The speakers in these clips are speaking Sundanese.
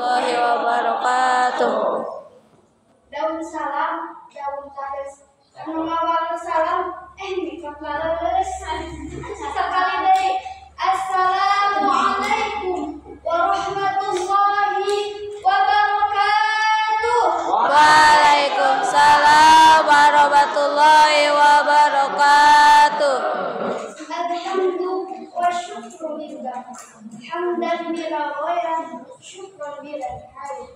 Warahmatullahi wabarakatuh. Daun salam, daun tales. Anu ngawal salam, mikot laleus. Sakali deui. Assalamualaikum warahmatullahi wabarakatuh. Waalaikumsalam warahmatullahi wabarakatuh. Alhamdulillah wa syukru lillah. Hamdan bila ghaya, syukran bila nihaya.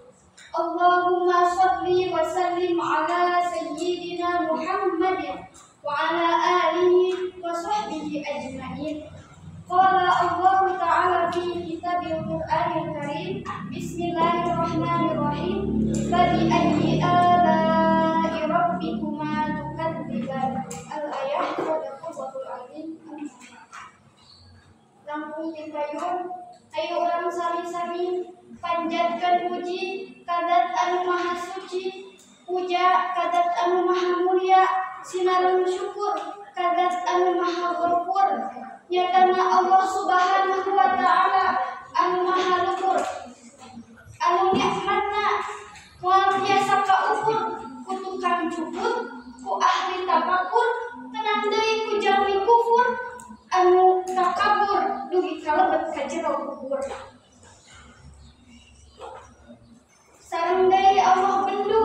Allahumma salli wa sallim ala sayyidina Muhammadin wa ala alihi wa sahbihi ajma'in. Qala Allah ta'ala fi kitabil Qur'anil Karim, bismillahirrahmanirrahim. Fa bi ayyi ala'i rabbikuma tukadziban. Al-ayah sadaqallahul azim. Langkung tipayun, ayo urang sami-sami panjatkan puji kadat anu maha suci, puja kadat anu maha mulia, sinareng syukur kadat anu maha ghafur. Nyatana Allah Subhanahu wa ta'ala anu maha luhur, anu nikmatna moal tiasa kaukur, ku tukang jukut, ku ahli tapakur, tenang deui ku jalmi kufur, anu takabur dugi kalebet ka jero kubur. Sareng deui Allah bendu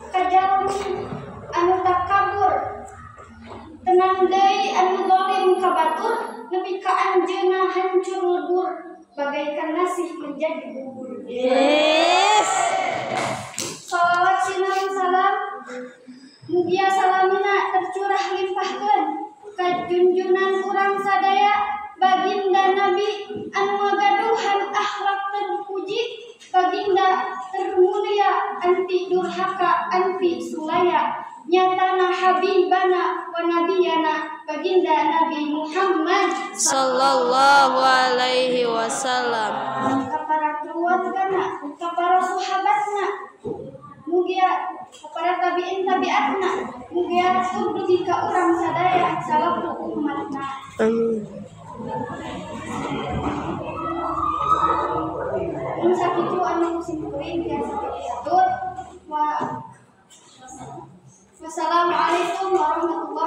ka jalmi anu takabur, tenang deui anu zalim ka batur, nepi ka anjeunna hancur lebur bagaikan nasi menjadi bubur. Yes. Salawat sinareng salam mugia salamina tercurah limpahkeun ka junjunan urang sadaya baginda Nabi anu ngagaduhan akhlak terpuji, baginda termulia anti durhaka anti sulaya, nyatana habibana wa nabiyana baginda Nabi Muhammad sallallahu alaihi wasallam. Ka para keluargana, ka para sahabatna, mugia ka para tabiin tabiatna, mugia dugi ka urang sadaya salaku umatna. Amin.